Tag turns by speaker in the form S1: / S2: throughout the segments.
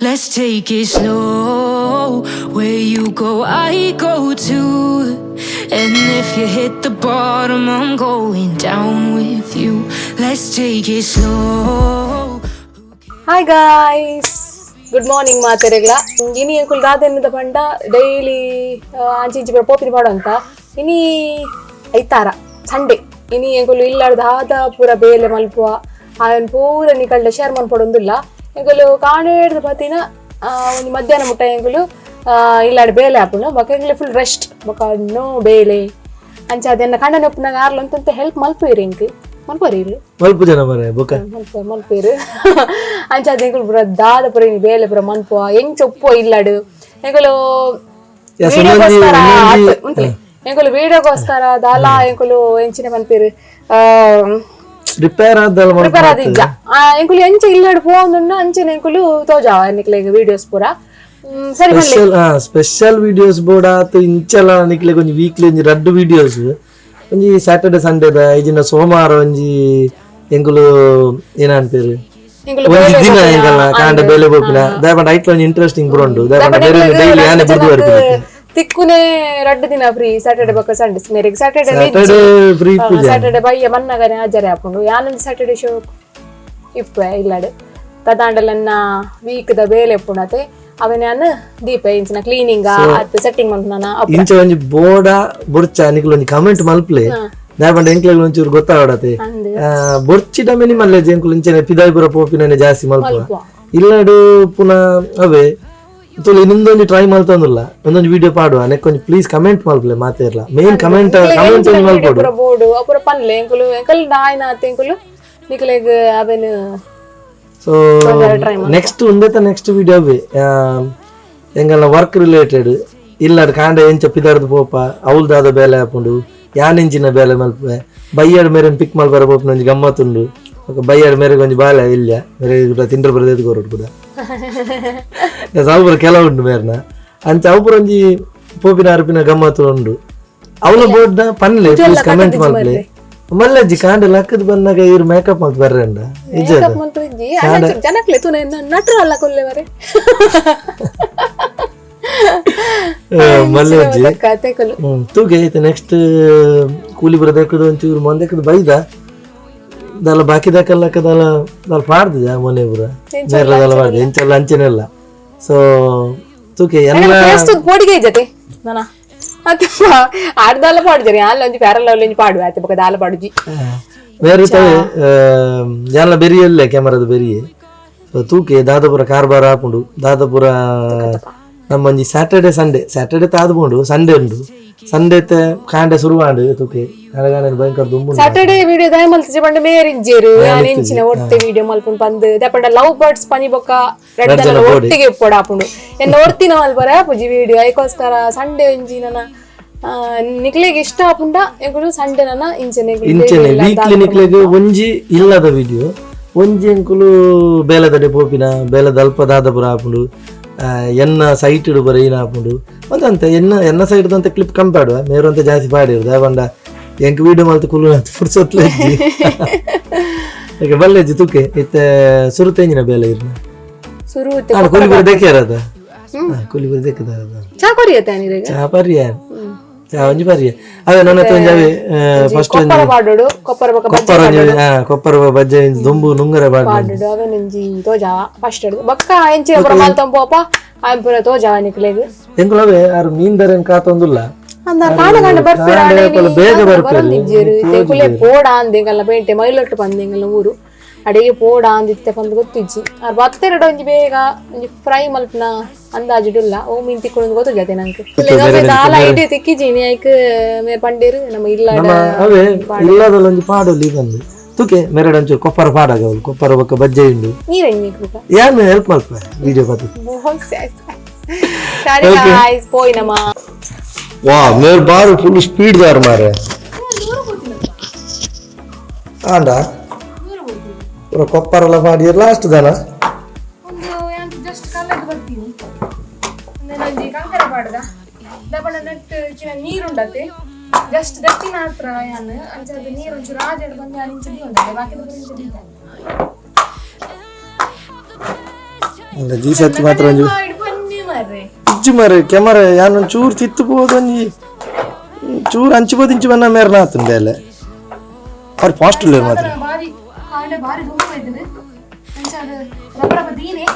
S1: Let's take it slow. Where you go, I go too. And if you hit the bottom, I'm going down with you. Let's take it slow.
S2: Hi guys, good morning ಮಾತೆರೆಗ್ಲ. ಇನಿ ಎಂಕುಲು ದಾದೆನ್ನದ ಪಂಡ daily ಆಂಚಿ ಇಂಚಿ ಪೂರ ಪೋಪಿನ ಪಾಡು ಅಂತ. ಇನಿ ಐತಾರ, ಸಂಡೇ. ಇನಿ ಎಂಕುಲು ಇಲ್ಲಾಡ್ ದಾದ ಪೂರ ಬೇಲೆ ಮಲ್ಪುವ, ಆಯನ್ ಪೂರ ನಿಕಲ್ಡ ಶೇರ್ ಮನ್ಪೊಡೊಂದುಲ್ಲ. ಎಂಕುಲು ಕಾಣೇಡ್ದ ಪತಿನ ಒಂಜಿ ಮಧ್ಯಾಹ್ನ ಮುಟ್ಟ ಎಂಕುಲು ಇಲ್ಲಾಡ್ ಬೇಲೆ ಆಪುಂಡು. ಬೊಕ ಎಂಕ್ಲೆ ಫುಲ್ ರೆಸ್ಟ್, ಬೊಕ ನೋ ಬೇಲೆ. ಅಂಚ ಅದನ್ನ ಕಂಡನೆ ಉಪ್ಪುನಾಗ ಆರ್ಲ ಅಂತ ಹೆಲ್ಪ್ ಮಲ್ಪುವೆರ್, ಎಂಕ್ ಮಲ್ಪುವರ್.
S3: ಮಲ್ಪ ಜನ ಮರೆ ಬೊಕ.
S2: ಮಲ್ಪ ಮಲ್ಪೇರು. ಅಂಚ ಎಂಕುಲು ಪೂರ ದಾದ ಪೂರ ಇನಿ ಬೇಲೆ ಪೂರ ಮನ್ಪುವ, ಎಂಚ ಉಪ್ಪುವ ಇಲ್ಲಡು ಎಂಕುಲು ವಿಡಿಯೋಗೋಸ್ಕರ. ಉಂತಲೆ, ಎಂಕುಲು ವಿಡಿಯೋಗೋಸ್ಕರ ದಾಲ ಎಂಕುಲು ಎಂಚಿನ ಪನ್ಪೇರು
S3: ಪ್ರಿಪೇರ್ ಆದಲ್ಲ.
S2: ಪ್ರಿಪೇರ್ ಆದಿಜ್ಜ. ಎಂಕುಲು ಎಂಚ ಇಲ್ಲಡು ಪೋವೊಂದುಂಡು ಅಂಚನೆ ಎಂಕುಲು ತೋಜಾವ ನಿಕ್ಲೆಗ್ ವಿಡಿಯೋಸ್ ಪೂರ. ಸರಿ ಪನ್ಲೆ.
S3: ಸ್ಪೆಷಲ್ ಸ್ಪೆಷಲ್ ವಿಡಿಯೋಸ್ ಬೋಡ ಆತು ಇಂಚಲ ನಿಕ್ಲೆ ಒಂಜಿ ವೀಕ್ಲಿ ಒಂಜಿ ರಡ್ಡ್ ವಿಡಿಯೋಸ್, ಒಂಜಿ ಸ್ಯಾಟರ್ಡೆ ಸಂಡೇದ, ಇಜಿನ ಸೋಮವಾರ ಒಂಜಿ ಎಂಕುಲು ಏನ ಅನ್ಪೇರು
S2: ಎಂಕುಲು
S3: ಒಂಜಿ ದಿನ ಎಂಕಲ್ನ ಕಾಂಡೆ ಬೇಲೆ ಬೋಪಿನ ದಾಯಪಂಡ ಐಟ್ಲ ಒಂಜಿ ಇಂಟ್ರೆಸ್ಟಿಂಗ್ ಪೂರ ಉಂಡು. ದಾಯಪಂಡ ಬೇರೆ ಡೈಲಿ ಯಾನೆ ಬುಡ್ದು ಬರ್ಪಿನ.
S2: ತಿಕ್ಕುನೆ ರಡ್ಡ್ ದಿನ ಫ್ರೀ, ಸ್ಯಾಟರ್ಡೆ ಬೊಕ ಸಂಡೆ. ಮೇರೆಗ್ ಸ್ಯಾಟರ್ಡೆ.
S3: ಸ್ಯಾಟರ್ಡೆ ಫ್ರೀ ಪೂಜೆ.
S2: ಸ್ಯಾಟರ್ಡೆ ಬಯ್ಯ ಮನ್ನಗನೆ ಹಾಜರಿ ಆಪುಂಡು. ಯಾನೊಂದು ಸ್ಯಾಟರ್ಡೆ ಶೋ ಇಪ್ಪೆ ಇಲ್ಲಡೆ ತದಾಂಡಲನ್ನ ವೀಕ್ ದ ಬೇಲೆ ಇಪ್ಪುಂಡತೆ, ಅವನ ಯಾನ್ ದೀಪ ಇಂಚಿನ ಕ್ಲೀನಿಂಗ್ ಅತ್ ಸೆಟ್ಟಿಂಗ್ ಮಲ್ಪುನ.
S3: ಇಂಚ ಒಂಜಿ ಬೋಡ ಬೊರ್ಚ ನಿಕ್ಲು ಒಂಜಿ ಕಮೆಂಟ್ ಮಲ್ಪ್ಲೆ. ದಾಯಪಂಡ ಎಂಕ್ಲೆಗ್ ಒಂಚೂರು ಗೊತ್ತಾವಡತೆ.
S2: ಅಂದ್.
S3: ಬೊರ್ಚಿಡ ಮಿನಿ ಮಲ್ಲೆ ಎಂಕುಲು ಇಂಚನೆ ಪಿದಾಯಿಪುರ ಪೋಪಿನನೆ ಜಾಸ್ತಿ ಮಲ್ಪುವ.
S2: ಮಲ್ಪುವ.
S3: ಇಲ್ಲಡು ಪುನಃ ಅವೇ ತುಳು ಇನ್ನೊಂದೊಂಜಿ ಟ್ರೈ ಮಲ್ತೊಂದುಲ್ಲ, ಒಂದೊಂದು ವಿಡಿಯೋ ಪಾಡುವ. ನೆಕ್ ಒಂಜಿ ಪ್ಲೀಸ್ ಕಮೆಂಟ್ ಮಲ್ಪಲೆ ಮಾತೇರ್ಲ. ಮೇನ್ ಕಮೆಂಟ್ ಕಮೆಂಟ್ ಒಂಜಿ ಮಲ್ಪೊಡು.
S2: ಪೂರ ಬೋಡು ಅಪುರ ಪನ್ಲೆ. ಎಂಕುಲು ಎಂಕಲ್ ದಾಯನ ಎಂಕುಲು ನಿಕ್ಲೆಗ್ ಅವೆನ್
S3: ಸೊ
S2: ಟ್ರೈ.
S3: ನೆಕ್ಸ್ಟ್ ಉಂದೆತ ನೆಕ್ಸ್ಟ್ ವಿಡಿಯೋ ಅವೇ ಎಂಗಲ್ಲ ವರ್ಕ್ ರಿಲೇಟೆಡ್. ಇಲ್ಲಡ್ ಕಾಂಡ ಎಂಚ ಪಿದಾರ್ದು ಪೋಪ, ಅವ್ಲ್ದಾದ ಬೇಲೆ ಆಪುಂಡು, ಯಾನ್ ಎಂಚಿನ ಬೇಲೆ ಮಲ್ಪುವೆ, ಬಯ್ಯಡ್ ಮೇರೆನ್ ಪಿಕ್ ಮಲ್ಪರ ಪೋಪಿನ ಒಂಜಿ ಗಮ್ಮತ್ತುಂಡು. ಬೊಕ ಬಯ್ಯಡ್ ಮೇರೆಗ್ ಒಂಜಿ ಬಾಲೆ ಇಲ್ಲ ಮೇರೆ ಕೂಡ ತಿಂಡ್ರ ಬರದೇದು ಕೊರಡು ಕೂಡ ಅವು ಕೆಲವು ಉಂಡು ಮೇರ್ನ. ಅಂಚ ಅವು ಪೂರ ಒಂಜಿ ಪೋಪಿನ ಅರ್ಪಿನ ಗಮ್ಮತ್ತು ಉಂಡು. ಅವಳ ಬೋರ್ಡ್ ಪನ್ಲೆ, ಪ್ಲೀಸ್ ಕಮೆಂಟ್ ಮಲ್ಪಲೆ. ಮಲ್ಲಜ್ಜಿ ಕಾಂಡ ಲಕ್ಕದ್ ಬಂದಾಗ ಇವ್ರು ಮೇಕಪ್ ಮಲ್ತ್ ಬರ್ರಂಡ ನಿಜ.
S2: ಮೇಕಪ್ ಮಲ್ಪುಜಿ. ಜನಕ್ಲೆ ತೂನ ನಟ್ರು ಅಲ್ಲ ಕೊಲ್ಲೆ ಮರೆ.
S3: ಮಲ್ಲಜ್ಜಿ.
S2: ಕತೆಕುಲು.
S3: ತೂಗೆ ಐತೆ. ನೆಕ್ಸ್ಟ್ ಕೂಲಿ ಬರದಕ್ಕದು ಒಂಚೂರು ಮೊಂದಕ್ಕದು ಬೈದ ದಾಲ ಬಾಕಿ ದಾಕಲ್ಲಕ್ಕ ದಾಲ ದಾಲ ಪಾಡ್ದಿದ ಮೊನ್ನೆ ಪೂರ ನೇರ್ಲ ದಾಲ ಪಾಡ್ದು ಎಂಚಲ್ಲ ಅಂಚನೆಲ್ಲ. ಸೊ ತೂಕೆ ಎಲ್ಲ.
S2: ಫೇಸ್ ಪೋಡಿಗೆ ಜೊತೆ ನಾನ ಅತ್ತ ಆಡ್ದಾಲ ಪಾಡುಜರಿ. ಆಲ್ ಒಂಜಿ ಪ್ಯಾರಲ್ ಒಂಜಿ ಪಾಡುವೆ ಆತೆ, ಬೊಕ ದಾಲ ಪಾಡುಜಿ.
S3: ಬೇರೆ ತವೆ ಜಾಲ ಬೆರಿಯಲ್ಲೇ ಕ್ಯಾಮರಾದ ಬೆರಿಯೆ. ಸೊ ತೂಕೆ ದಾದಪುರ ಕಾರ್ಬಾರ ಆಪುಂಡು ದಾದಪುರ. ನಮ್ಮೊಂಜಿ ಸ್ಯಾಟರ್ಡೆ ಸಂಡೇ, ಸ್ಯಾಟರ್ಡೆ ತಾದು ಪೋಂಡು, ಸಂಡೇ ಉಂಡು. ಸಂಡೇ ಕಾಂಡೆ ಶುರುವಾಂಡು. ತೂಕೆ ಕಾಂಡೆ ಕಾಂಡೆ ಭಯಂಕರ ದುಂಬು.
S2: ಸ್ಯಾಟರ್ಡೆ ವಿಡಿಯೋ ದಾಯ ಮಲ್ತಿಜೆ ಪಂಡ ಮೇರ್ ಇಜ್ಜೇರು. ಯಾನ್ ಎಂಚಿನ ಒಟ್ಟೆ ವಿಡಿಯೋ ಮಲ್ಪುನ್ ಪಂದ್ ದಪಂಡ ಲವ್ ಬರ್ಡ್ಸ್ ಪನಿ ಬೊಕ್ಕ ರಡ್ಡ್ ಜನ ಒಟ್ಟಿಗೆ ಇಪ್ಪೊಡಾಪುಂಡು. ಎನ್ನ ಒರ್ತಿನ ಮಲ್ಪರೆ ಆಪುಜಿ ವಿಡಿಯೋ. ಐಕೋಸ್ಕರ ಸಂಡೇ ಒಂಜಿ ನನ ನಿಕ್ಲೆಗ್ ಇಷ್ಟ ಆಪುಂಡ ಎಂಕುಲು ಸಂಡೇ ನನ ಇಂಚನೆ ಎಂಕುಲು.
S3: ಇಂಚನೆ ವೀಕ್ಲಿ ನಿಕ್ಲೆಗ್ ಒಂಜಿ ಇಲ್ಲದ ವಿಡಿಯೋ, ಒಂಜಿ ಎಂಕುಲು ಬೇಲೆದಡೆ ಪೋಪಿನ, ಬೇಲೆದ ಅಲ್ಪ ದಾದಪುರ ಆಪುಂಡು, ಎನ್ನ ಸೈಟ್ ಬರ ಏನ ಆಪುಂಡು ಒಂದಂತೆ ಎನ್ನ ಎನ್ನ ಸೈಡ್ ಅಂತ ಕ್ಲಿಪ್ ಕಂಪಾಡುವ. ಮೇರು ಅಂತ ಜಾಸ್ತಿ ಪಾಡಿರುದು ಪಂಡ ಎಂಕ್ ವಿಡಿಯೋ ಮಲ್ತ್ ಕುಲ್ಲು ಫುರ್ಸೊತ್ಲೆ ಇಜ್ಜಿ. ಬಲ್ಲೆಜ್ಜಿ. ತುಕೆ ಇತ್ತೆ ಸುರುತೆಂಜಿನ ಬೇಲೆ ಇರ್ನ.
S2: ಸುರು.
S3: ಕೂಲಿ ಬರ ದೇಖಿಯಾರದ, ಕೂಲಿ ಬರ ದೇಖದ.
S2: ಚಾ ಕೊರಿಯತ್ತೆ ನೀರಿಗೆ.
S3: ಚಾ ಪರ್ಯ, ಚಾ ಒಂಜಿ ಪರ್ಯ. ಅವೇ ನನ್ನ ಹತ್ರ ಒಂಜಿ ಅವೇ ಫಸ್ಟ್ ಒಂಜಿ
S2: ಕೊಪ್ಪರ ಪಾಡೋಡು, ಕೊಪ್ಪರ ಬೊಕ ಬಜ್ಜೆ.
S3: ಕೊಪ್ಪರ ಒಂಜಿ, ಕೊಪ್ಪರ ಬಜ್ಜೆ ದುಂಬು ನುಂಗರೆ ಬಾಡ್ದು.
S2: ಪಾಡೋಡು ಅವೆನೊಂಜಿ ತೋಜಾವ ಫಸ್ಟ್ ಹಿಡ್ದು. ಬೊಕ್ಕ ಎಂಚಿನ ಪೂರ ಮಲ್ತೊಂದು ಪೋಪ, ಆಯ್ ಪೂರ ತೋಜಾವ ನಿಕ್ಲೆಗ್.
S3: ಎಂಕುಲು ಅವೇ ಆರು ಮೀನ್ದರೇನ್ ಕಾತೊಂದುಲ್ಲ.
S2: ಅಂದ ಕಾಂಡೆ ಕಾಂಡೆ ಬರ್ಪೇರ.
S3: ಕಾಂಡೆ ಬೇಗ ಬರ್ಪೇರು.
S2: ಬರೊಂದಿಜ್ಜೆರು. ಕುಲೆ ಪೋಡ ಅಂದೆಂಗಲ್ಲ ಪೇಂಟೆ ಮೈಲೊಟ್ಟು ಪಂದೆಂಗಲ್ಲ ಊರು ಅಡಿಗೆ ಪೋಡ ಅಂದಿತ್ತೆ ಪಂದ್ ಗೊತ್ತಿಜ್ಜಿ. ಆರ್ ಬತ್ತೆರಡು ಒಂಜಿ ಬೇಗ ಒಂಜಿ ಫ್ರೈ ಮಲ್ಪನ ಅಂದಾಜಿಡುಲ್ಲ. ಓ ಮೀನ್ ತಿಕ್ಕೊಂಡು ಗೊತ್ತಿಜ್ಜಾತೆ ನಂಗೆ. ದಾಲ ಐಡಿಯಾ ತಿಕ್ಕಿಜೀನಿ. ಐಕ್ ಮೇರ್ ಪಂಡೇರು ನಮ್ಮ ಇಲ್ಲ.
S3: ನಮ್ಮ ಅವೇ ಇಲ್ಲದಲ್ಲ ಒಂಜಿ ಪಾಡೊಲಿ ಬಂದು. ತುಕೆ ಮೆರಡು ಒಂಚೂರು ಕೊಪ್ಪರ ಪಾಡಾಗ ಅವಳು ಕೊಪ್ಪರ ಬೊಕ್ಕ ಬಜ್ಜೆ ಉಂಡು.
S2: ನೀರೆಂಗ್ ಬೊಕ.
S3: ಯಾನ್ ಹೆಲ್ಪ್ ಮಲ್ಪೆ ವಿಡಿಯೋ ಪತ್ತು.
S2: ಸರಿ ಗಾಯ್ಸ್, ಪೋಯಿನಮ್ಮ.
S3: ವಾ, ಮೇರ್ ಬಾರು ಫುಲ್ ಸ್ಪೀಡ್ ದಾರು ಮಾರೆ. ಆಂಡ ಪೂರ ಕೊಪ್ಪರೆಲ್ಲ ಪಾಡಿ ಲಾಸ್ಟ್ ದಾನ.
S2: ಒಂದು ಯಾನ್ ಜಸ್ಟ್ ಕಲ್ಲದ್ದು ಬರ್ತೀನಿ. ಒಂಜಿ ಕಂಕರ ಪಾಡ್ದ ದಬಣ ನೆಟ್ ಇಚ್ಚಿನ ನೀರುಂಡತೆ. ಜಸ್ಟ್ ದತ್ತಿನ ಹತ್ರ ಯಾನ್ ಅಂಚ ಅದು ನೀರು ಒಂಚೂರು ರಾಜಡ್ ಬಂದು ಯಾನ್ ಇಂಚ ಉಂಡತೆ, ಬಾಕಿದ ಪೂರ ಇಂಚ ದೀತೆ.
S3: ಅಲ್ಲ ಜೀ ಸತ್ತಿ ಮಾತ್ರ ಒಂಜಿ ಇಜ್ಜಿ ಮಾರೆ ಕೆಮರೆ ಯಾನ್ ಒಂದ್ ಚೂರು ತಿತ್ತು ಪೋದು ಒಂಜಿ ಚೂರು ಅಂಚು ಪೋದು ಇಂಚು ಬನ್ನ ಮೇರ್ನ ಆತುಂಡು ಬೇಲೆ ಅವ್ರು ಫಾಸ್ಟ್ ಉಲ್ಲೇರು ಮಾತ್ರ.
S2: ಬಾರಿ ಕಾಂಡೆ ಬಾರಿ ದುಂಬು ಇದ್ದೀನಿ ಅಂಚಾದ ರಬ್ಬ ರಬ್ಬ ದೀನೆ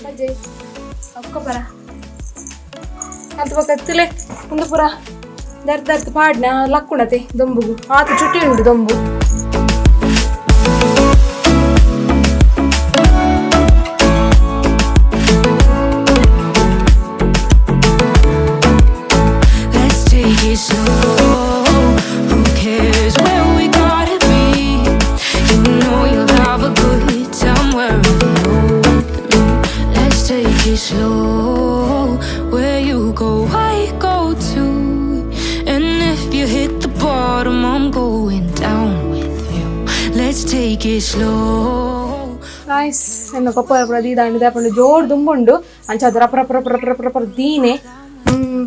S2: ಬಜ್ಜೆ ಅಕ್ಕ ಪರ ಅಂತ ಬೊಕ್ಕ ಉಂದು ಪೂರ ದರ್ತ್ ದರ್ತ್ ಪಾಡ್ನ ಲಕ್ಕುಣತೆ ದೊಂಬುಗು ಆತ ಚುಟ್ಟಿ ಉಂಡು ದೊಂಬು.
S1: Let's take it slow. Who cares where we gotta be? You know you'll have a good time wherever you're with me. Let's take it slow. Where you go, I go too. And if you hit the bottom, I'm going down with you. Let's take it slow.
S2: Guys ಎನ್ನ papa ಪೂರ ದೀದಾಂಡ್ ದಾಪುಂಡು ಜೋರು ದುಂಬುಂಡು ಅಂಚಾದ್ ರಪ ರಪ ರಪ ರಪ ರಪ ರಪ ದೀನೆ.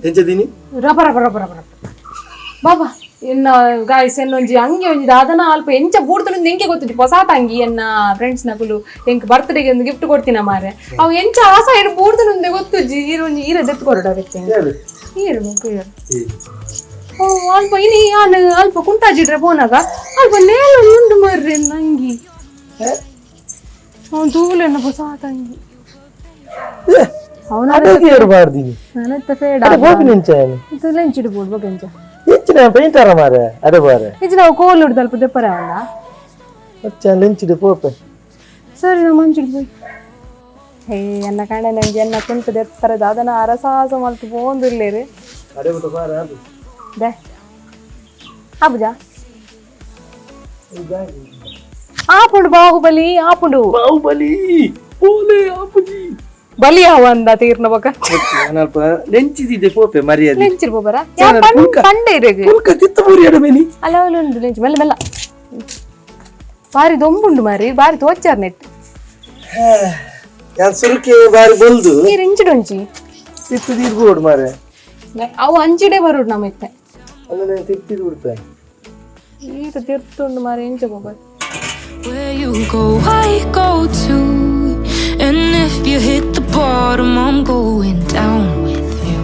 S3: ಎಂಚ ದೀನಿ?
S2: ರಪ ರಪ ರಪ ರಪ ರಪ ಬಾಬಾ ಎನ್ನ guys ಎನ್ನೊಂಜಿ ಅಂಗಿ ಒಂಜಿ ದಾದನ ಅಲ್ಪ ಎಂಚ ಬೂಡ್ತುಂಡು ಎಂಕೆ ಗೊತ್ತುಂಜಿ. ಹೊಸಾತ ಅಂಗಿ ಎನ್ನ ಫ್ರೆಂಡ್ಸ್ ನಕುಲು ಎಂಕ್ ಬರ್ತ್ಡೇಗೆ ಒಂದು ಗಿಫ್ಟ್ ಕೊಡ್ತೀನ ಮಾರೆ. ಅವು ಎಂಚ ಆಸ ಇರು ಬೂಡ್ತುಂಡೆ ಗೊತ್ತುಜ್ಜಿ. ಈರು ಒಂಜಿ ಈರ ದೆತ್ತು ಕೊರಡ
S3: ಹೇಳು.
S2: ಈರು ಬೇಕು ಈರು. ಓ ಅಲ್ಪ ಇನಿ ಯಾನ್ ಅಲ್ಪ ಕುಂಟಾಜಿಡ್ರೆ ಪೋನಾಗ ಅಲ್ಪ ನೇಲ ಉಂಡು ಮರ್ರೆ ನಂಗಿ ಅವ್ನು ತೂಲೆನ್ನ ಹೊಸಾತ ಅಂಗಿ ಅವನ
S3: ಅದಕ್ಕೆ ಏರ್ಬಾರ್ದಿನಿ.
S2: ನಾನೆತ್ತ ಫೇಡ.
S3: ಅರೆ ಗೋಪಿನ ಎಂಚ?
S2: ಲೆಂಚಿಡು ಬೋಡ್ಬೇಕು ಎಂಚ?
S3: ಎಂಚಿನ ಪೇಂಟಾರ ಮಾರೆ ಅರೆ ಬಾರೆ.
S2: ಇಜ್ಜಿ ನಾವು ಕೋಲ್ ಹಿಡ್ದು ಅಲ್ಪ ದೆಪ್ಪರೆ ಅವಲ್ಲ.
S3: ಅಚ್ಚ ಲೆಂಚಿಡು ಪೋಪೆ.
S2: ಸರಿ ನಮ್ಮ ಮಂಚಿಡು ಪೋಯ್. ಹೇ ಎನ್ನ ಕಾಣೆ ನಂಗೆ ಎನ್ನ ಕುಂಟು ದೆತ್ತರೆ ದಾದನ ಅರಸಾಸ ಮಲ್ತು ಪೋಂದುಲ್ಲೇರು.
S3: ಅರೆ ಬಿಟ್ಟು ಬಾರೆ ಅದು.
S2: ದೆ ಆಪುಜಾ ಆಪುಂಡು ಬಾಹುಬಲಿ ಆಪುಂಡು.
S3: ಬಾಹುಬಲಿ ಪೋಲೆ ಆಪುಜಿ.
S2: ಬಲಿ ಅವಂದ ತೀರ್ನ ಬೊಕ.
S3: ಅಲ್ಪ ಲೆಂಚಿದಿದೆ ಪೋಪೆ ಮರ್ಯಾದೆ.
S2: ಲೆಂಚಿರು ಪೋಪರ ಪಂಡೆ ಇರೆಗ್.
S3: ಪುಲ್ಕ ತಿತ್ತು ಪೂರಿ ಎಡಮೇನಿ.
S2: ಅಲ್ಲ ಅಲ್ಲ ಉಂಡು ಲೆಂಚು ಮೆಲ್ಲ ಮೆಲ್ಲ ಬಾರಿ ದೊಂಬುಂಡು ಮಾರಿ ಬಾರಿ ತೋಚಾರ್ ನೆಟ್.
S3: ಯಾನ್ ಸುರುಕೆ ಬಾರಿ ಬಲ್ದು.
S2: ನೀರು ಇಂಚಿಡೊಂಚಿ.
S3: ತಿತ್ತು ತೀರ್ಬೋಡು ಮಾರೆ.
S2: ಅವು ಅಂಚಿಡೆ ಬರೋಡು ನಮ್ಮ ಇತ್ತೆ.
S3: ಅಲ್ಲ ತಿತ್ತಿದ್ ಬಿಡ್ಪೆ.
S2: ಈರು ತಿರ್ತುಂಡು ಮಾರಿ ಎಂಚ ಪೋಪರ್.
S1: Where you go, I go too. And if you hit the bottom, I'm going down with you.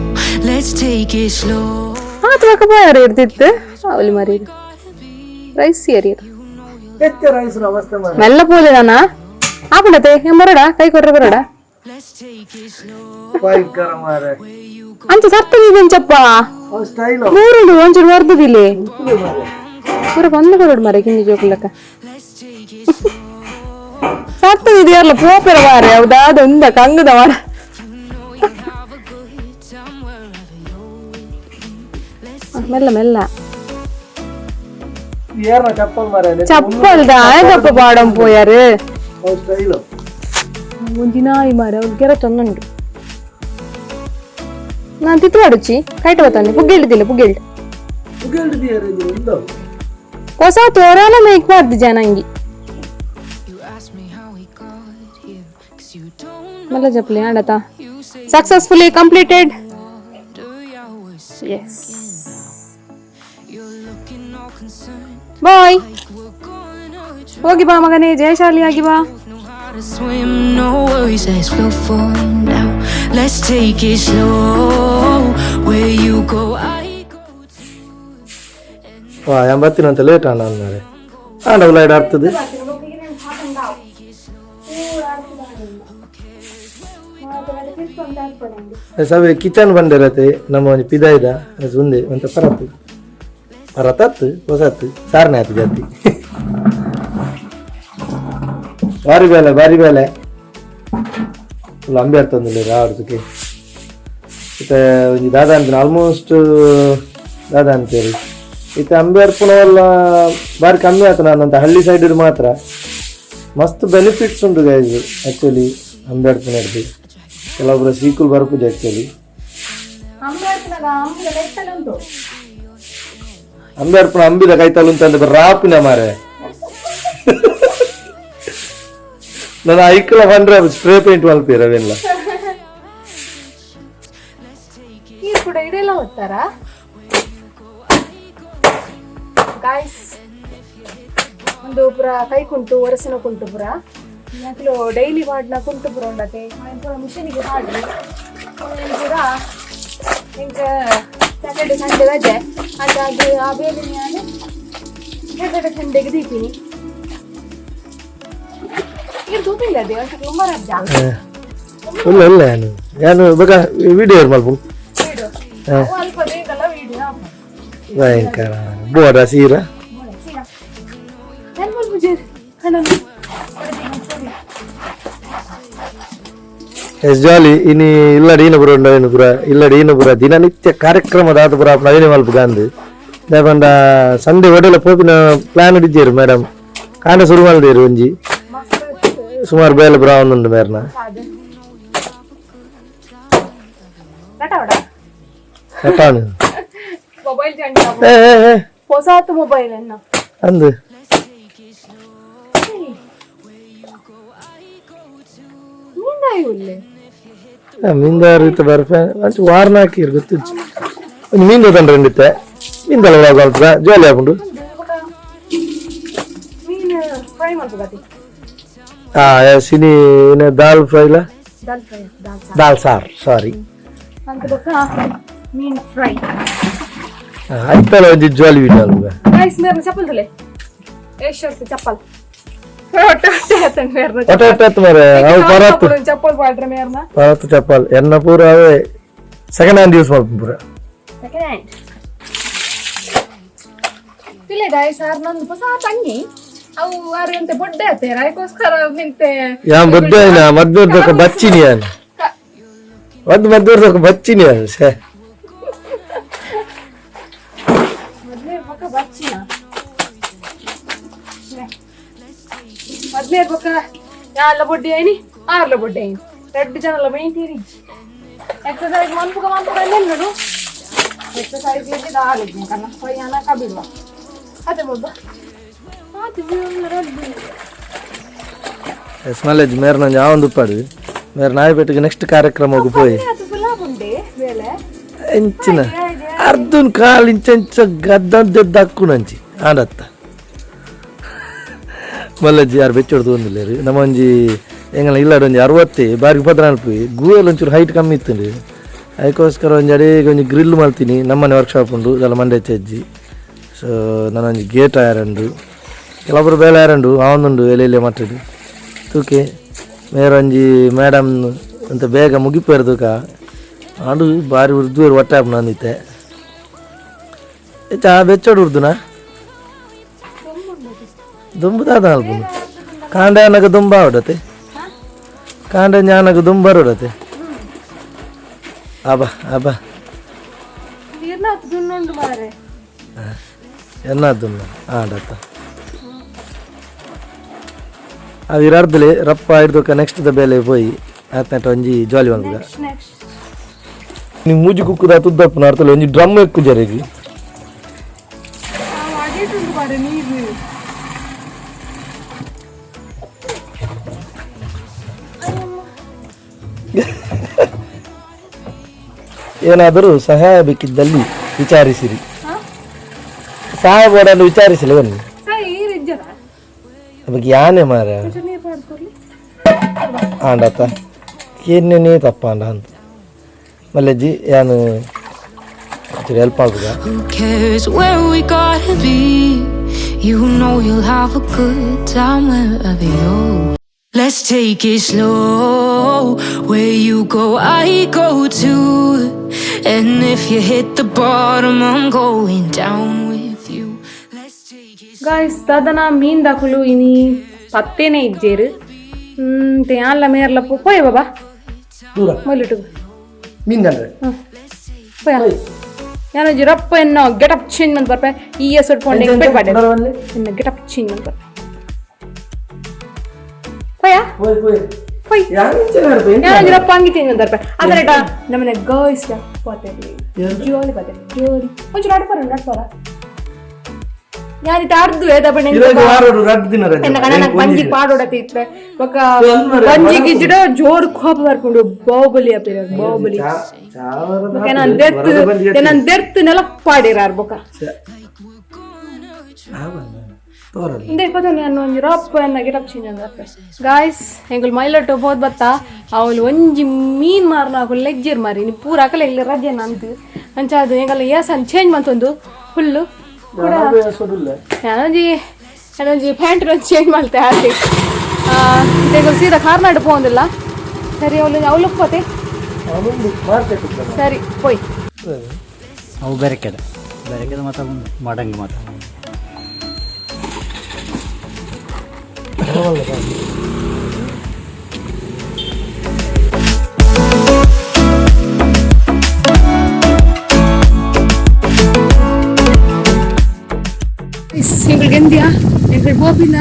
S1: Let's take it slow.
S2: ಆತ ಬೊಕ ಪೋಯಾರ ಇರ್ತಿತ್ತು ಅವಲಿ ಮರಿ ರೈಸ್ ಏರಿಯರ್.
S3: ಎತ್ತೆ ರೈಸ್ ಅವಸ್ಥೆ ಮಾರೆ.
S2: ಮೆಲ್ಲ ಪೋಲಿದಾನ ಆಪುಂಡತೆ ಬರೋಡ ಕೈ ಕೊಟ್ರೆ Baroda.
S1: Let's take it slow.
S3: ಭಯಂಕರ ಮಾರೆ.
S2: ಅಂಚ ಸರ್ತದೆ ಎಂಚಪ್ಪ.
S3: ಅವು ಸ್ಟೈಲ್.
S2: ಮೂರುಂಡು ಒಂಚೂರು ವರ್ದುದಿಲ್ಲಿ ಪೂರ ಬಂದು ಕೊರಡು ಮಾರೆ ಕಿಂಜಿ ಜೋಕುಲಕ್ಕ.
S1: Let's take it slow.
S2: ಸರ್ತದೆ ಇದೆಯಲ್ಲ ಪೋಪೆರ ಬಾರೆ ಹೌದಾದ ಉಂದ ಕಂಗದ ಮಾರ.
S1: You know you'll have a good time wherever you're with me. Let's
S2: ಮೆಲ್ಲ ಮೆಲ್ಲ.
S3: ಏರ್ನ ಚಪ್ಪಲ್ ಮಾರೆ.
S2: ಚಪ್ಪಲ್ದ ಆಯದಪ್ಪ ಪಾಡಂ ಪೋಯಾರು.
S3: ಅವು ಸ್ಟೈಲ್.
S2: ಒಂಜಿ ನಾಯಿ ಮಾರೆ ಅವ್ಳು ಗೆರ ಚಂದ ನಾನು ತಿತ್ತು ಆಡುಚ್ಚಿ ಕೈಟ ಬತ್ತಾನೆ ಪುಗ್ಗೆಳ್ದಿಲ್ಲ ಪುಗ್ಗೆಳ್ದು.
S3: ಉಂದವು.
S2: ಹೊಸ ತೋರಾಲ ಮೇಕ್ ಮಾಡ್ದು ಜನ ಅಂಗಿ.
S1: You ask me how we got here, 'cause you don't
S2: ಮೆಲ್ಲ ಚಪ್ಪಲಿ ಆಡತಾ.
S1: You say
S2: successfully completed.
S1: Water, yeah, we're
S2: S.
S1: You're looking all concerned,
S2: bye.
S1: Like we're gonna try.
S2: ಹೋಗಿ ಬಾ ಮಗನೇ, ಜಯಶಾಲಿಯಾಗಿ ಬಾ.
S1: Know how to swim, no worries, let's float for now. Let's take it slow. Where you go, I go too.
S3: ವಾ ಎಂಬತ್ತಿನ ಅಂತ late ಅಣ್ಣ ಮಾರೆ ಆಂಡ ಉಲಾಯ್ಡ್ ಆಗ್ತದೆ. ಸವೆ ಕಿಚನ್ ಬಂದಿರತ್ತೆ ನಮ್ಮ ಒಂಜಿ ಪಿದಾಯ್ದ ಉಂದೆ ಒಂತ ಪರತ್ತು ಪರತತ್ತು ಹೊಸತ್ತು ಸಾರನೆ ಆತು ಜಾತಿ ಬಾರಿ ಬೇಲೆ ಬಾರಿ ಬೇಲೆ ಅಂಬೆ ಅರ್ಥಂದಿಲ್ಲ ಆಡ್ದಕ್ಕೆ. ಇತ್ತೆ ಒಂಜಿ ದಾದಾ ಅಂತೀನಿ ಆಲ್ಮೋಸ್ಟ್ ದಾದಾ ಅಂತೇಳಿ ಇತ್ತೆ ಅಂಬೆ ಅರ್ಪುನವಲ್ಲ ಬಾರಿ ಕಮ್ಮಿ ಆಯ್ತು ನಾನಂತ ಹಳ್ಳಿ ಸೈಡ್ ಮಾತ್ರ. ಮಸ್ತ್ ಬೆನಿಫಿಟ್ಸ್ ಉಂಟು ಗೈಸ್ ಆ್ಯಕ್ಚುಲಿ ಅಂಬೆ ಅರ್ಪುನರ್ದು. ಕೆಲವೊಬ್ಬರ ಸೀಕುಲ್ ಬರ್ಪುಜಿ ಆ್ಯಕ್ಚುಲಿ. ಅಂಬೆ ಅರ್ಪುನ ಅಂಬಿದ ಕೈತಲು ಅಂತಂದ್ರೆ ರಾಪಿನ ಮಾರೆ. ನನ್ನ ಐಕಲ ಬಂದ್ರೆ ಸ್ಪ್ರೇ ಪೇಂಟ್ ಮಲ್ಪೀರ ಅವೆಲ್ಲ.
S2: ನೀರು ಕೂಡ ಇದೆಲ್ಲ ಓದ್ತಾರಾ ಗಾಯ್ಸ್? ಒಂದು ಪೂರ ಕೈ ಕುಂಟು ಒರಸಿನ ಕುಂಟು ಪೂರ ಯಾಕಲು ಡೈಲಿ ವಾಡ್ನ ಕುಂಟು ಪೂರ ಉಂಡತೆ ಆಯ್ನ್ ಪೂರ ಮಿಷಿನಿಗೆ ಹಾಡ್ರಿ ಪೂರ ಎಂಕ ಸ್ಯಾಟರ್ಡೆ ಸಂಡೇ ರಜೆ ಹಾಗಾಗಿ ಆ ಬೇಲೆ ನಾನು ಸ್ಯಾಟರ್ಡೆ ಸಂಡೇಗೆ ದೀಪಿನಿ. ಇದು ತೂಪಿಲ್ಲ ಅದೇ ಅಂತ ತುಂಬ ರಜಾ.
S3: ಇಲ್ಲ ಇಲ್ಲ, ಏನು ಏನು ಬೇಕ ವಿಡಿಯೋ ಮಲ್ಪು.
S2: ವೀಡಿಯೋ ಅಲ್ಪ ಬೇಕಲ್ಲ ವೀಡಿಯೋ.
S3: ಭಯಂಕರ ಬೋಡ ಸೀರಾ.
S2: ನಾನು ಮಲ್ಪುಜೇರ್ ಹಣ.
S3: ಎಸ್ ಜಾಲಿ ಇನಿ ಇಲ್ಲಡಿ ಈನ ಪುರ ಉಂಡು ಪುರ ಇಲ್ಲಡಿ ಈನ ಪುರ ದಿನನಿತ್ಯ ಕಾರ್ಯಕ್ರಮದ ಆತ ಪುರ ನವೀನ ಮಲ್ಪ ಗಾಂಧಿ ದಾಯಪಂಡ ಸಂಡೆ ಒಡೆಲ ಪೋಪಿನ ಪ್ಲಾನ್ ಇಡಿದ್ದೇರು ಮೇಡಮ್. ಕಾಂಡ ಶುರು ಮಲ್ದೇರು ಒಂಜಿ ಸುಮಾರು ಬೇಲೆ ಪುರ ಒಂದುಂಡು ಮೇರ್ನ.
S2: ನಟವಡ.
S3: ಕಟ್ಟಾನು.
S2: ಮೊಬೈಲ್ ಚಂಡ.
S3: ಏ ಏ, ಏ.
S2: ಹೊಸಾತು ಮೊಬೈಲ್ ಅನ್ನ.
S3: ಅಂದು.
S2: ಮೀಂದಾಯಿ ಉಲ್ಲೆ.
S3: ಮೀನ್ದಾರು ಇತ್ತ ಬರ್ಫೆ ಅಂಚು ವಾರ್ನ ಹಾಕಿರು ಗೊತ್ತಿಜ್ಜಿ. ಒಂಜಿ ಮೀನ್ ತಂಡ್ರೆ ಉಂಡಿತ್ತೆ ಮೀನ್ದಲ್ಲ ಅಲ್ಪ ಜಾಲಿ ಆಪುಂಡು.
S2: ಮೀನು ಫ್ರೈ ಮಾಡ್ಬೋದಾತಿ.
S3: ಆ ಸಿನಿ ಏನ ದಾಲ್ ಫ್ರೈಲ?
S2: ದಾಲ್ ಫ್ರೈ, ದಾಲ್ ಸಾರ್.
S3: ದಾಲ್ ಸಾರ್, ಸಾರಿ.
S2: ಅಂತ ಬೊಕ್ಕ ಮೀನ್ ಫ್ರೈ.
S3: ಆಯ್ತಲ್ಲ ಒಂಜಿ ಜಾಲಿ ವಿಡಿಯೋ ಅಲ್ವ.
S2: ಗೈಸ್, ಮೇರ್ನ ಚಪ್ಪಲ್ ತುಲೆ ಎಷ್ಟು ಚಪ್ಪಲ್ ಒಟ್ಟೆ ಒಟ್ಟೆ ಆತಂಡ್ ಮೇರ್ನ.
S3: ಒಟ್ಟ ಒಟ್ಟ ಆತು ಮಾರ್ರೆ. ಅವು ಪರತ್ತು.
S2: ಚಪ್ಪಲ್ ಪಾಡ್ರೆ ಮೇರ್ನ.
S3: ಪರತ್ತು ಚಪ್ಪಲ್ ಎನ್ನ ಪೂರ ಅವೇ second hand use ಮಲ್ಪು ಪೂರ.
S2: ಸೆಕೆಂಡ್ ಹ್ಯಾಂಡ್ ಇಲ್ಲ ಗಾಯ್ಸ್, ಆರ್ ನಂದು ಹೊಸ ತಂಗಿ ಅವು ಆರು ಎಂತೆ ಬೊಡ್ಡೆ ಆತೇರ ಅದಕ್ಕೋಸ್ಕರ ನಿಂತೆ.
S3: ಯಾ ಮದ್ವೆ ಆಯ್ನ ಮದ್ವೆ ಬಚ್ಚಿನಿ ಯಾನ್ ಒಂದು ಮದ್ವೆ ಬಚ್ಚಿನಿ ಯಾನ್ ಸೇ.
S2: ಮೊದ್ಲೇ ಬೊಕ್ಕ ಬಚ್ಚಿನ ಮೊದ್ಲೇ ಬೊಕ್ಕ ಯಾಲ ಬೊಡ್ಡಿ ಐನಿ ಆರ್ಲ ಬೊಡ್ಡಿ ಐನಿ ಎರಡು ಜನಲ ಮೈಂಟೀರಿ ಎಕ್ಸರ್ಸೈಸ್ ಮನ್ಪುಗ ಮನ್ಪುಗ ನೋಡು. ಎಕ್ಸರ್ಸೈಸ್ ಇದ್ದಿದ್ದು ಆಲಿದ್ದೆ ಕಣ್ಣ ಕೊಯ್ಯಾನ ಕಬಿಡುವ ಅದೇ ಬೊಬ್ಬ ಆತು.
S3: ಎಸ್ ಮಲ್ಲೇಜ್ ಮೇರ್ ನಂಜಿ ಆವೊಂದು ಉಪ್ಪಾಡು ಮೇರ್ ನಾಯಿಪೇಟೆಗೆ ನೆಕ್ಸ್ಟ್ ಕಾರ್ಯಕ್ರಮಕ್ಕೆ ಪೋಯಿ.
S2: ಅದು ಫುಲ್ ಉಂಡೆ ಬೇಲೆ.
S3: ಎಂಚಿನ ಅರ್ಧನ್ ಕಾಲು ಇಂಚ ಇಂಚ ಗದ್ದಂತೆದ್ದು ನಂಚಿ ಆಂಡತ್ತ ಮಲ್ಲಜ್ಜಿ ಯಾರು ಬೆಚ್ಚೊಡ್ದು ಒಂದಿಲ್ಲೇರು. ನಮ್ಮ ಒಂಜಿ ಎಂಗಲ ಇಲ್ಲಾಡು ಒಂಜಿ 60 ಬಾರಿ ಪದ್ರ ಅನ್ಪಿ ಗೂಯಲ್ ಒಂಚೂರು ಹೈಟ್ ಕಮ್ಮಿ ಇತ್ತು. ಅದಕ್ಕೋಸ್ಕರ ಒಂಜಿ ಅಡೇಗೆ ಒಂಜಿ ಗ್ರಿಲ್ ಮಲ್ತೀನಿ. ನಮ್ಮನೆ ವರ್ಕ್ಶಾಪ್ ಉಂಡು ಇದೆಲ್ಲ ಮಂಡೆ ಹೆಚ್ಚಿ. ಸೊ ನನ್ನ ಒಂಜಿ ಗೇಟ್ ಆಯರಂಡು ಕೆಲವೊಬ್ಬರು ಬೇಲೆ ಆಯರಂಡು ಅವನೊಂಡು ಎಲೆ ಎಲೆ ಮಟ್ಟಡು ತೂಕೆ ಮೇರೊಂಜಿ ಮೇಡಮ್ ಅಂತ ಬೇಗ ಮುಗಿಪೇರ್ದುಕ ಆಂಡು ಬಾರಿ ಉರ್ದು ಒಟ್ಟ ನಂದಿತ್ತೆ ಹೆಚ್ಚ ಆ ಬೆಚ್ಚೋಡು ಉರ್ದುನಾ ದುಂಬುದಾದ ಅಲ್ಪುಂಡು ಕಾಂಡ ಅನಗ ದುಂಬ ಆವಡತೆ ಕಾಂಡ ಜ್ಞಾನಗ ದುಂಬರುಡತೆ ಅಬ ಅಬ.
S2: ನೀರ್ನ ಹತ್ತು ದುನ್ನುಂಡು ಮಾರೆ.
S3: ಎನ್ನ ದುನ್ನ ಆಡತ್ತ ಅವು ಇರಾರ್ದಲೆ ರಪ್ಪ ಹಿಡ್ದೊಕ್ಕ ನೆಕ್ಸ್ಟ್ the ಬೇಲೆ ಪೋಯಿ ಆತ್ನಟ ಒಂಜಿ ಜಾಲಿ ಮಲ್ಪುಗ.
S2: Next next.
S3: ನೀವು ಮೂಜಿ ಕುಕ್ಕುದ ತುದ್ದಪ್ಪನ ಅರ್ಥಲ್ಲ ಒಂಜಿ ಡ್ರಮ್ ಎಕ್ಕು ಜರಿಗೆ.
S2: ಅಡಿಟುಂಡು ಮಾರೆ ನೀರು.
S3: ಏನಾದರೂ ಸಹಾಯ ಬೇಕಿದ್ದಲ್ಲಿ ವಿಚಾರಿಸಿರಿ. ಸಹಾಯ ಬೋರ್ಡನ್ನು ವಿಚಾರಿಸಲಿ ಬನ್ನಿ.
S2: ಸರಿ ಈರಿಜ್ಜದ.
S3: ಬಗ್ಗೆ ಯಾನೆ ಮಾರ.
S2: ಒಂಚೂರು ನೀರು ಪಾಡ್ಕೊಡ್ಲಿ.
S3: ಆಂಡತ್ತ ಏನೇ ತಪ್ಪಾಂಡ ಅಂತ ಮಲ್ಲೆಜ್ಜಿ ಯಾನು ಒಂಚೂರು help ಆಗುದ.
S1: Who cares where we gotta be? You know you'll have a good time wherever you're. Let's take it slow. Where you go, I go too. And if you hit the bottom, I'm going down with you. Let's take it
S2: guys, ದಾದನ ಮೀನ್ ದಾಕುಲು ಇನಿ ಪತ್ತೇನೆ ಇಜ್ಜೇರು ಯಾನ್ಲ ಮೇರ್ಲ ಪೋಯ್ ಬಾಬಾ.
S3: ದೂರ.
S2: ಮೊಯ್ಲಿಟ್ಟು.
S3: ಮೀನ್
S2: ಪೋಯ ಯಾನ ರಪ್ಪ ಎನ್ನ getup change ಮಂತ್ ಬರ್ಪೆ ಈ S ಪೋಂಡೆ ಪೆಟ್ ಪಾಡೆ ಎನ್ನ ಗೆಟಪ್ ಚೇಂಜ್ ಮಂತ್ ಬರ್ಪೆ ಪೋಯ. ಪೋಯ್ ಯಾನ ರಪ್ಪ ಅಂಗಿ ಚೇಂಜ್ ಮಂತ್ ಬರ್ಪೆ ಅದರ ನಮ್ಮನೆ ಗರ್ಲ್ಸ್ ಪಾತೆ ಜೋಲಿ ಪಾತೆ ಜೋಲಿ ಒಂಚೂರು ನಡ್ಪರ ನಡ್ಪರ ಯಾನಿತ ಅರ್ದು ಏದ ಬಣ್ಣ. ಎನ್ನ ಕಣ ಬಂಜಿ ಪಾಡೋಡತಿ ಇತ್ತೆ ಬೊಕ್ಕ ಬಂಜಿ ಗಿಜ್ಜಿಡ ಜೋರ್ ಕೋಪ ಬರ್ಕೊಂಡು ಬಾಹುಬಲಿ ಅಪಿರ ಬಾಹುಬಲಿ ಬೊಕ್ಕ ನಾನು ದೆರ್ತ್ ನಾನು ದೆರ್ತ್ ನೆಲಕ್ ಪಾಡಿರಾರ್ ಬೊಕ್ಕ. ಇಂದೇ ಪದನೆ ಅನ್ನ ಒಂಜಿ ರಪ್ಪ ಎನ್ನ ಗೆಟಪ್ ಚೇಂಜ್ ಅಂದ ಗಾಯ್ಸ್ ಎಂಕುಲು ಮೈಲೊಟ್ಟು ಪೋದ್ ಬತ್ತ ಅವಳು ಒಂಜಿ ಮೀನ್ ಮಾರ್ನ ಅಕುಲು ಲೆಜ್ಜೆರ್ ಮಾರಿ ನೀ ಪೂರ ಅಕಲೆ ಇಲ್ಲ ರಜೆ ಅಂತು ಅಂಚ ಅದು ಎಂಕಲ್ಲ ಏಸನ್ ಚೇಂಜ್ ಮಂತೊಂದು ಫುಲ್ಲು ನಾನೊಂಜಿ ನಾನೊಂಜಿ ಪ್ಯಾಂಟ್ ಒಂಜಿ ಚೇಂಜ್ ಮಲ್ತೆ ಆತೆ ಎಂಕುಲು ಸೀದಾ ಕಾರ್ನಾಡ್ ಪೋಂದಿಲ್ಲ ಸರಿ ಅವಳು ಅವಳು ಪೋತೆ ಸರಿ ಪೋಯ್
S4: ಅವು ಬೆರಕೆದ ಬೆರಕೆದ ಮಾತ ಉಂಡು ಮಾಡಂಗೆ ಮಾತ.
S2: ಎಂಕುಲು ಗೆಂದ್ಯಾ ಎಂಕುಲು ಪೋಪಿನ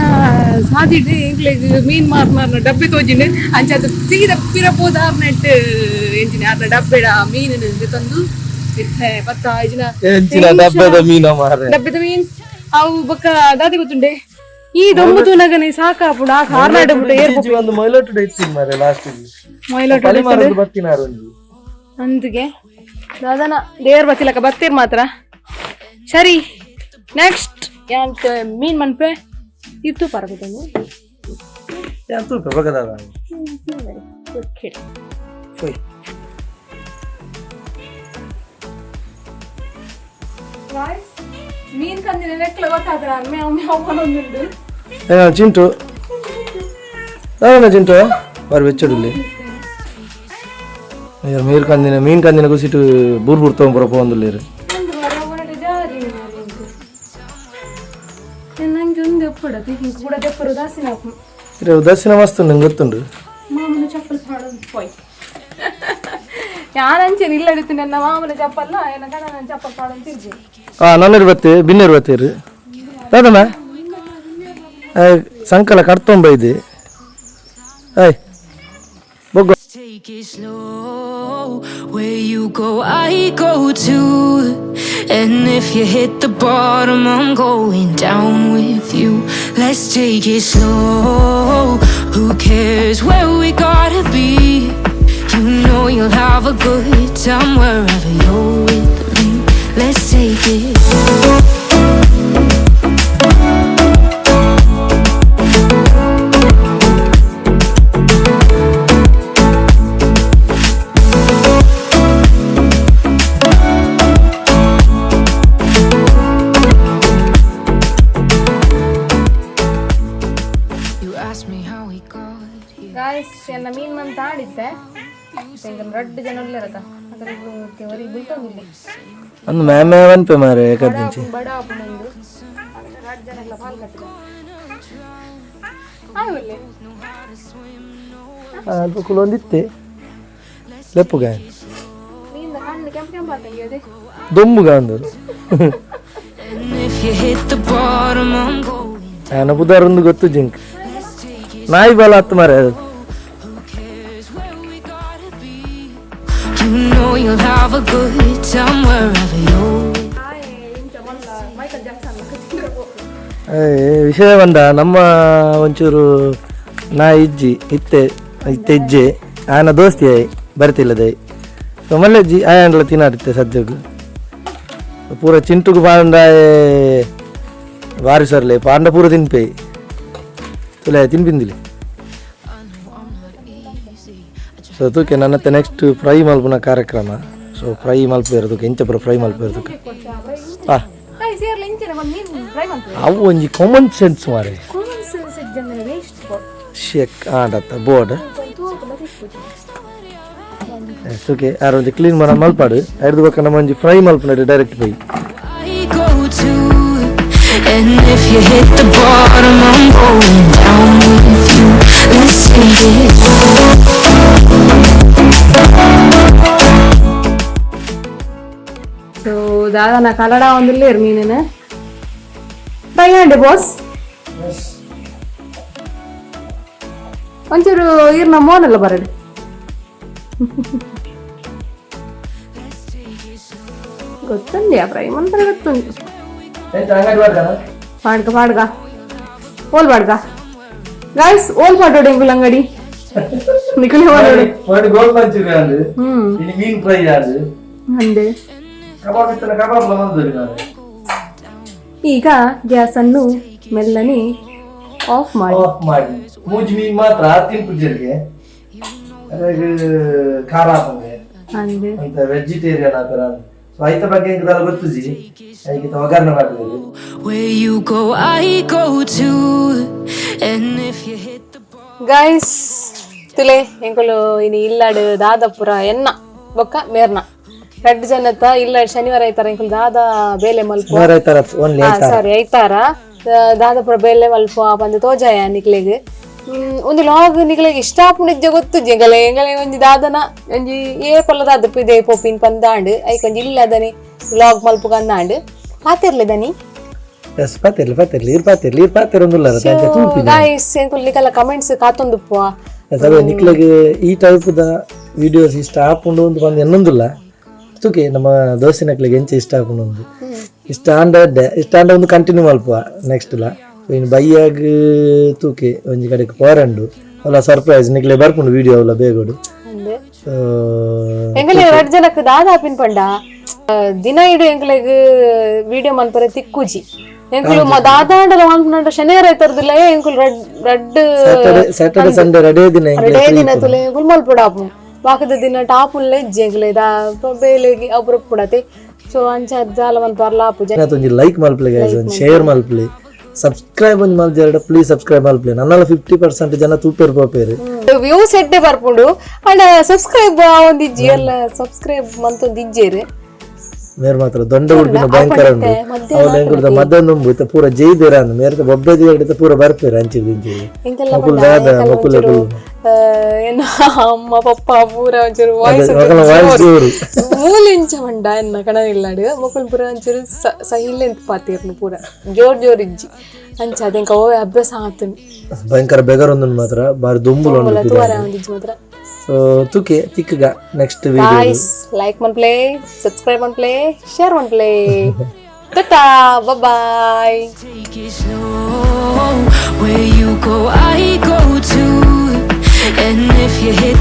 S2: ಸಾದಿಡ್ ಎಂಕ್ಲೆಗ್ ಮೀನ್ ಮಾರ್ ಮಾರ್ನ ಡಬ್ಬೆ ತೋಜಿಂಡು ಅಂಚ ಅದು ಸೀದ ಪಿರ ಪೋದ ಆರ್ನೆಟ್ ಎಂಚಿನ ಆರ್ನ ಡಬ್ಬೆಡ ಮೀನು ತಂದು ಇತ್ತೆ ಪತ್ತ ಇಜಿನ
S3: ಎಂಚಿನ ಡಬ್ಬೆದ ಮೀನ ಮಾರ್ರೆ.
S2: ಡಬ್ಬೆದ ಮೀನ್ ಅವು ಬೊಕ್ಕ ದಾದಿ ಗೊತ್ತುಂಡೆ ಈ ದೊಂಬು ತೂನಗನೆ ಸಾಕಾಪುಡ ಆ ಕಾರ್ನಾಡ ಬಿಡು ಏರ್
S3: ಇಜ್ಜಿ ಒಂದು ಮೈಲೋಟು ಇತ್ತಿನ ಮಾರ್ರೆ ಲಾಸ್ಟ್
S2: ಮೈಲೋಟು
S3: ಪಲಿಮಾರದ್ದು ಬತ್ತಿನಾರು ಒಂಜಿ.
S2: ಅಂದಿಗೆ ದಾದನ ದೇವ್ರ ಬತ್ತಿಲಕ್ಕ ಬತ್ತೀರ್ ಮಾತ್ರ. ಸರಿ ನೆಕ್ಸ್ಟ್ ಯಾಂತ ಮೀನ್ ಮನ್ಪೆ ಇತ್ತು ಪರಗುತ್ತಂದು.
S3: ಯಾನ್ ತೂಪೆ ಬಗದಾದ ಫೊಯ್.
S2: ಮೀನ್ ಕಂದಿನ ನೆಕ್ಲ ಗೊತ್ತಾದ್ರ ಮ್ಯಾವ್ ಮ್ಯಾವ್ ಅನ್ನೊಂದುಂಡು.
S3: ಏ ಚಿಂಟು ದಾದನ ಚಿಂಟು ಬಾರಿ ಬೆಚ್ಚಡುಲ್ಲಿ ಮೀರ್ ಕಂದಿನ ಮೀನ್ ಕಂದಿನ ಕುಸಿಟ್ಟು ಬೂರ್ ಬೂರ್ ತಗೊಂಬರ ಪೋಂದುಲ್ಲೇರು.
S2: ಒಂದು ವಾರ ಒಳಗೆ ಜಾರಿ ನಂಗೆ ಒಂದು ಎಪ್ಪಡದು ಹಿಂಗೆ ಕೂಡ ದೆಪ್ಪರು ದಾಸಿನ.
S3: ಇರೆ ಉದಾಸೀನ ಮಸ್ತ್ ಉಂಡು ನಂಗೆ ಗೊತ್ತುಂಡು.
S2: ಮಾಮೂಲು ಚಪ್ಪಲ್ ಪಾಡೋದು ಪೋಯ್ ಯಾರಂಚೇನು ಇಲ್ಲ ಹಿಡಿತು ನನ್ನ ಮಾಮೂಲು ಚಪ್ಪಲ್ಲ ಏನ ಕಣ ನನ್ನ ಚಪ್ಪಲ್ ಪಾಡೋದು ತಿರ್ಗಿ.
S3: ಆ ನನ್ನರು ಬತ್ತೆ ಬಿನ್ನೇರು ಬತ್ತೀರು ದಾದನ ಸಂಕಲ ಕಡ್ತೊಂಬ ಇದು ಏಯ್ ಬೊಗ್ಗು.
S1: Take it slow. Where you go, I go too. And if you hit the bottom, I'm going down with you. Let's take it slow. Who cares where we gotta be? You know you'll have a good time wherever you're with me. Let's take it slow. You asked me how we got here.
S2: Guys ಎನ್ನ ಮೀನ್ ಮಂತ ಆಡಿದ್ದೆ ಎಂಕಲ್ ರಡ್ಡು ಜನ ಉಲ್ಲೇರತ ಅದರ ಒರಿ ಬುಲ್ತೊಂದಿಲ್ಲ.
S3: ಅಂದು ma'am ಅನ್ಪೆ ಮಾರೆ ಕದ್ದಿಂಚಿ.
S2: ಬಡ ಆಪುನೊಂದು ರಡ್ಡು ಜನಗಳ ಪಾಲ್ ಕಟ್ಟಿದ ಆಯ್ ಒಲ್ಲೆ.
S3: ಅಲ್ಪ ಕುಲೊಂದಿತ್ತೆ ಲೆಪ್ಪುಗಾಯ.
S2: ಮೀನ್ ಕಣ್ಣು ಕೆಂಪು ಕೆಂಪು ಆತಂಗೆ ಅದೇ.
S3: ದೊಂಬುಗ ಅಂದರು.
S1: And if you hit the bottom, I'm going.
S3: ಆನ ಬುಧಾರ ಒಂದು ಗೊತ್ತು ಜಿಂಕ್ ನಾಯಿ ಬಾಲ ಹತ್ತು ಮಾರೆ ಅದು.
S1: Who cares where we gotta be? You know you'll have a good time wherever you're with.
S2: ಇಂಚ ಮಲ್ಲ ಮೈಕಲ್ ಜಾಕ್ಸನ್.
S3: ಏ, ವಿಷಯ ಬಂದ ನಮ್ಮ ಒಂಚೂರು ನಾಯಿ ಇಜ್ಜಿ ಇತ್ತೆ ಇತ್ತೆ ಇಜ್ಜೆ ಆನ ದೋಸ್ತಿ ಆಯ್ ಬರ್ತಿಲ್ಲದೆ ಸೊ ಮಲ್ಲೆಜ್ಜಿ ಆಯಂಡ್ಲ ತಿನ್ನಾಡಿತ್ತೆ ಸದ್ಯಕ್ಕೆ ಪೂರ ಚಿಂಟುಗು ಪಾಂಡ ಬಾರಿ ಸರ್ಲೆ ಪಾಂಡ ಪೂರ ತಿನ್ಪೆ ತುಲೆ ತಿನ್ಪಿಂದಿಲ್ಲ. ಸೊ ತೂಕೆ ನನ್ನತ್ತೆ ನೆಕ್ಸ್ಟ್ ಫ್ರೈ ಮಲ್ಪುನ ಕಾರ್ಯಕ್ರಮ. ಸೊ ಫ್ರೈ ಮಲ್ಪು ತೂಕೆ ಇಂಚ ಪೂರ ಫ್ರೈ ಮಲ್ಪು ತೂಕೆ ಆ.
S2: ಸೇರ್ಲ ಇಂಚಿನ ಮೀನ್ ಫ್ರೈ ಮಾಡ್ತೀವಿ.
S3: ಅವು ಒಂಜಿ ಕಾಮನ್ ಸೆನ್ಸ್ ಮಾರೆ.
S2: ಕಾಮನ್ ಸೆನ್ಸ್ ಇಜ್ಜಂದ್ರೆ ವೇಸ್ಟ್.
S3: ಶೇಕ್ ಆಡತ್ತ ಬೋರ್ಡ್ ಓಕೆ ಆರ್ ಒಂಜಿ ಕ್ಲೀನ್ ಮನ ಮಲ್ಪಾಡು ಐದು ಬೊಕ್ಕ ನಮ್ಮ ಒಂಜಿ ಫ್ರೈ ಮಲ್ಪುನಡು direct pi.
S1: I go to. And if you hit the bottom, I'm going down with you. Let's take it.
S2: So ದಾದನ ಕಲಡ ಒಂದಿಲ್ಲ ಮೀನಿನ ಫ್ರೈ ಆಂಡೆ ಬಾಸ್ ಒಂಚೂರು ಈರ್ನ ಮೋನೆಲ್ಲ ಬರಡು. ಗೊತ್ತುಂದ್ಯಾ ಫ್ರೈ ಮಂತ್ರ ಗೊತ್ತುಂಟು. ಪಾಡ್ಕ ಪಾಡ್ಕ ಓಲ್ ಪಾಡ್ಕ ಗಾಯ್ಸ್ ಓಲ್ ಪಾಡೋಡು ಎಂಕುಲ್ ಅಂಗಡಿ ನಿಕುಲೆ ಪಾಡೋಡು.
S3: ಗೋಲ್ ಮಂಚೂರಿ ಅಂದು ಇನಿ ಮೀನ್ ಫ್ರೈ ಆಂಡು.
S2: ಅಂದೆ.
S3: ಕಬಾಬ್ ಇತ್ತನ ಕಬಾಬ್ ಬಂದು.
S2: ಈಗ ಗ್ಯಾಸನ್ನು ಮೆಲ್ಲನೆ ಆಫ್ ಮಾಡಿ.
S3: ಆಫ್ ಮಾಡಿ ಮೂಜಿ ಮೀನ್ ಮಾತ್ರ ತಿನ್ಪುಜರಿಗೆ ಅದಾಗ ಖಾರ ಹಾಕಂಗೆ
S2: ಅಂದ್.
S3: ಅಂತ ವೆಜಿಟೇರಿಯನ್ ಆತರ. ಸೊ ಐತ ಬಗ್ಗೆ ಎಂಕ್ ಗೊತ್ತುಜಿ, ಐಕೆ ಒಗ್ಗರಣೆ ಮಾಡಿದ್ರು.
S1: Where you go, I go too. And if you hit the ball.
S2: Guys, ತುಲೆ ಎಂಕುಲು ಇನಿ ಇಲ್ಲಾಡು ದಾದಪುರ ಎನ್ನ ಬೊಕ್ಕ ಮೇರ್ನ ರಡ್ಡ್ ಜನತ ಇಲ್ಲ. ಶನಿವಾರ ಐತಾರ ಎಂಕುಲು ದಾದ ಬೇಲೆ ಮಲ್ಪ?
S3: ಓನ್ಲಿ.
S2: ಸಾರಿ, ಐತಾರ ದಾದಪುರ ಬೇಲೆ ಮಲ್ಪ ಪಂದ್ ತೋಜಾಯ ನಿಕ್ಲೆಗ್. ಒಂದು ಲಾಗ್ ನಿಕ್ಲೆಗ್ ಇಷ್ಟ ಆಪುಂಡು ಗೊತ್ತು. ಎಂಗಲೆ ಎಂಗಲೆ ಒಂಜಿ ದಾದನ ಒಂಜಿ ಏ ಪೊಲ್ಲ ದಾದ ಪಿದೆ ಪೋಪಿನ್ ಪಂದಾಂಡ್. ಐಕ್ ಒಂಜಿ ಇಲ್ಲ ದನಿ ವ್ಲಾಗ್ ಮಲ್ಪು ಕಂದಾಂಡ್ ಪಾತಿರ್ಲೆ ದನಿ.
S3: ಎಸ್, ಪಾತಿರ್ಲಿ ಪಾತಿರ್ಲಿ, ಇರ್ ಪಾತಿರ್ಲಿ, ಇರ್ ಪಾತಿರೊಂದುಲ್ಲ.
S2: ಗಾಯ್ಸ್, ಎಂಕುಲು ನಿಕಲ ಕಮೆಂಟ್ಸ್ ಕಾತೊಂದುಪ್ಪುವ.
S3: ಅದೇ ನಿಕ್ಲೆಗ್ ಈ ಟೈಪ್ ದ ವಿಡಿಯೋಸ್ ಇಷ್ಟ ಆಪುಂಡು ಒಂದು ಬಂದು ಎನ್ನೊಂದುಲ್ಲ. ತೂಕೆ ನಮ್ಮ ದೋಸೆ ನಕ್ಲೆಗ್ ಎಂಚ ಇಷ್ಟ ಆಪುಂಡು ಒಂದು ಇಷ್ಟ ಆಂಡ ಎಡ್ಡೆ, ಇಷ್ಟ ಆಂಡ ಒಂದು ಕಂಟಿನ್ಯೂ ಮಲ್ಪುವ ನೆಕ್ಸ್ಟ್ ಲ. ಇನ್ನು ಬೈಯಾಗ್ ತೂಕೆ ಒಂಜಿ ಕಡೆಗೆ ಪೋರಂಡು ಅಲ್ಲ, ಸರ್ಪ್ರೈಸ್ ನಿಕ್ಲೆ ಬರ್ಪುಂಡು ವಿಡಿಯೋ ಅವಲ ಬೇಗೋಡು.
S2: ಅಂದ್.
S3: ಸೊ
S2: ಎಂಗಲೆ ರಡ್ಡ್ ಜನಕ್ ದಾದ ಆಪಿನ್ ಪಂಡ, ದಿನ ಇಡು ಎಂಕ್ಲೆಗ್ ವಿಡಿಯೋ ಮನ್ಪರೆ ತಿಕ್ಕುಜಿ. ಎಂಕುಲು ದಾದಾಂಡಲ ಮನ್ಪುನಂಡ ಶನಿವಾರ ಐತರ್ದಿಲ್ಲ ಎಂಕುಲು ರಡ್ ರಡ್ಡ್
S3: Saturday Saturday Sunday ರಡೇ ದಿನ ಎಂಕ್ಲೆ.
S2: ರಡೇ ದಿನ ತುಲೆ ಎಂಕುಲು ಮಲ್ಪುಡಾಪು. ಬಾಕದ ದಿನ ಟಾಪುಲ್ಲ ಇಜ್ಜಿ ಎಂಕ್ಲೆ ದಾ ಬೇಲೆಗೆ ಅಪರೂಪ. ಸೊ ಅಂಚ ದಾಲ ಮನ್ಪರ್ಲ ಆಪುಜ.
S3: ಒಂಜಿ ಲೈಕ್ ಮಲ್ಪಲೆ ಗೈಸ್, ಒಂಜಿ ಶೇರ್ ಮಲ್ಪಲೆ, ಸಬ್ಸ್ಕ್ರೈಬ್ ಒಂಜಿ ಮಲ್ಜಾರಡ ಪ್ಲೀಸ್ ಸಬ್ಸ್ಕ್ರೈಬ್ ಮಲ್ಪಲೆ. ನನ್ನಲ್ಲ 50% ಜನ ತೂಪೇರು ಪೋಪೇರು.
S2: ವ್ಯೂಸ್ ಎಡ್ಡೆ ಬರ್ಪುಂಡು ಅಂಡ ಸಬ್ಸ್ಕ್ರೈಬ್ ಒಂದಿಜ್ಜಿ ಅಲ್ಲ, ಸಬ್ಸ್ಕ್ರೈಬ್ ಮಂತೊಂದು ಇಜ್ಜೇರು.
S3: ಮೇರ್ ಮಾತ್ರ ದೊಂಡ ಉಡುಪಿನ ಭಯಂಕರ ಉಂಡು. ಅವಳು ಎಂಕುಲ್ದ ಮದ್ದೊಂದು ಇತ್ತ ಪೂರ ಜೈದೇರ ಅಂದ್ ಮೇರ್ತ ಬೊಬ್ಬೆ ಜೈದ ಪೂರ ಬರ್ಪೇರು ಅಂಚಿದ್ ಇಂಚಿದ್.
S2: ಎಂಕೆಲ್ಲ
S3: ಮೊಕುಲ್ ದಾದ ಮೊಕುಲ್.
S2: ಏನ ಅಮ್ಮ ಪಪ್ಪ ಪೂರ ಒಂಚೂರು ವಾಯ್ಸ್
S3: ವಾಯ್ಸ್ ಜೋರು.
S2: ಮೂಲಿಂಚ ಮಂಡ ಎನ್ನ ಕಣವಿಲ್ಲಾಡು ಮೊಕುಲ್ ಪೂರ ಒಂಚೂರು ಸೈಲೆಂಟ್ ಪಾತಿರ್ನು, ಪೂರ ಜೋರ್ ಜೋರ್ ಇಜ್ಜಿ. ಅಂಚ ಅದಿಂಕ ಓವೆ ಅಭ್ಯಾಸ ಆತುನಿ.
S3: ಭಯಂಕರ ಬೆಗರ್ ಒಂದುಂಡು ಮಾತ್ರ, ಬಾರಿ ದುಂಬುಲು ಉಂಡು.
S2: ತೂವರೆ ಒಂದಿಜ್ಜಿ ಮಾತ್ರ.
S3: ಸೊ ತುಕೆ ತಿಕ್ಕಗ next video.
S2: Guys, like ಮನ್ಪ್ಲೆ, subscribe ಮನ್ಪ್ಲೆ, share ಮನ್ಪ್ಲೆ. Tata, bye.
S1: Take it slow.